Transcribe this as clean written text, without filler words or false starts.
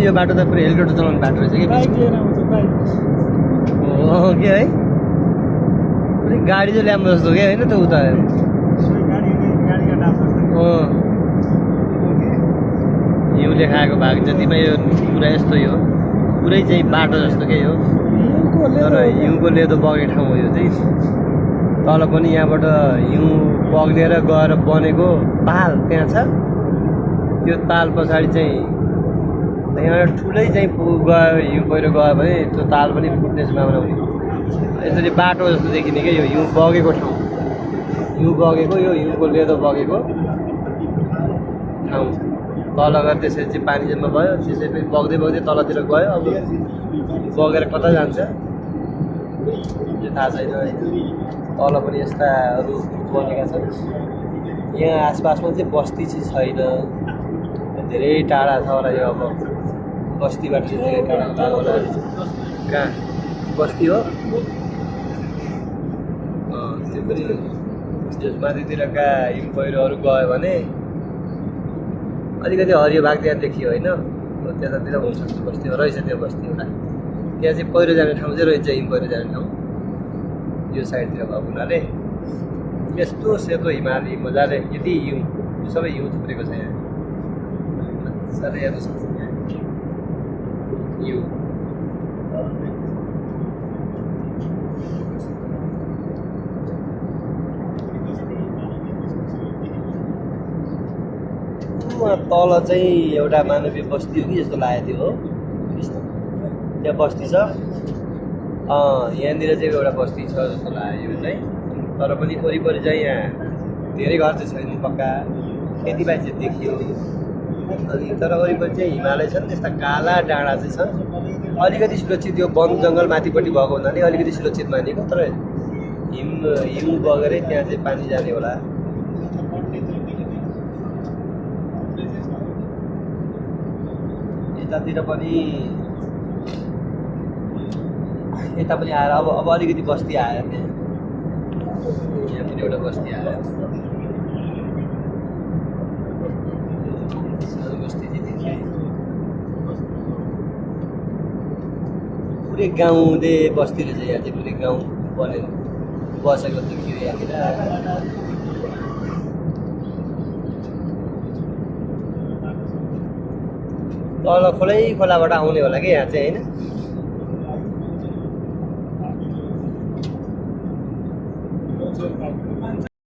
यो बाटो त पुरै हेलिकप्टर चलाउने बाटो रहेछ कि बाइक लिएर आउँछ बाइक हो के है पुरै गाडी चाहिँ ल्याम्रो जस्तो क्या होइन त उता गाडीका डाब हिउँले खाएको भाग जतिमा यो पुरा यस्तो यो पुरै चाहिँ बाटो जस्तो के हो तर हिउँको लेदो बग्ने ठाउँ हो यो चाहिँ तल पनि यहाँबाट हिउँ बग्नेर गएर बनेको ताल त्यहाँ छ त्यो ताल पछाडि चाहिँ यहाँ ठुलै चाहिँ गयो हिउँ पहिरो गयो भने त्यो ताल पनि फुट्ने सम्भावना हुने यसरी बाटो जस्तो देखिने क्या यो हिउँ बगेको ठाउँ हिउँ बगेको यो हिउँको लेदो बगेको ठाउँ तल गएर त्यसरी चाहिँ पानी जम्मा भयो त्यसरी पनि बग्दै बग्दै तलतिर गयो अब बगेर कता जान्छ यो थाहा छैन तल पनि यस्ताहरू बनेका छन् यहाँ आसपासमा चाहिँ बस्ती चाहिँ छैन धेरै टाढा छ होला यो अब बस्तीबाट चाहिँ धेरै टाढा छ होला कहाँ बस्ती हो त्यो पनि त्यस माथितिरका हिउँ पहिरोहरू गयो भने अलिकति हरियो भाग त्यहाँ देखियो होइन त्यतातिर हुन्छ बस्तीमा रहेछ त्यो बस्ती एउटा त्यहाँ चाहिँ पहिरो जाने ठाउँ चाहिँ रहेछ हिउँ पहिरो जाने ठाउँ यो साइडतिर भएको हुनाले यस्तो सेतो हिमाली मजाले यति हिउँ यो सबै हिउँ थुप्रेको छ यहाँ मजाले हेर्नु सक्छ यहाँ हिउँ तल चाहिँ एउटा मानवीय बस्ती हो कि जस्तो लागेको थियो हो त्यहाँ बस्ती छ यहाँनिर चाहिँ एउटा बस्ती छ जस्तो लाग्यो यो चाहिँ तर पनि वरिपरि चाहिँ यहाँ धेरै घर चाहिँ छैन पक्का खेतीबारी चाहिँ देखियो अनि तर वरिपरि चाहिँ हिमालय छन् त्यस्ता काला डाँडा चाहिँ छन् अलिकति सुरक्षित यो वन जङ्गल माथिपट्टि भएको हुनाले अलिकति सुरक्षित मानिएको तर हिउँ बगेरै त्यहाँ चाहिँ पानी जाने होला यतातिर पनि यता पनि आएर अब अलिकति बस्ती आयो त्यहाँ यहाँ पनि एउटा बस्ती आयो बस्ती चाहिँ देखियो पुरै गाउँले बस्ती रहेछ यहाँ चाहिँ पुरै गाउँ बनेर बसेको देखियो यहाँनिर तल खोलाबाट आउने होला कि यहाँ चाहिँ होइन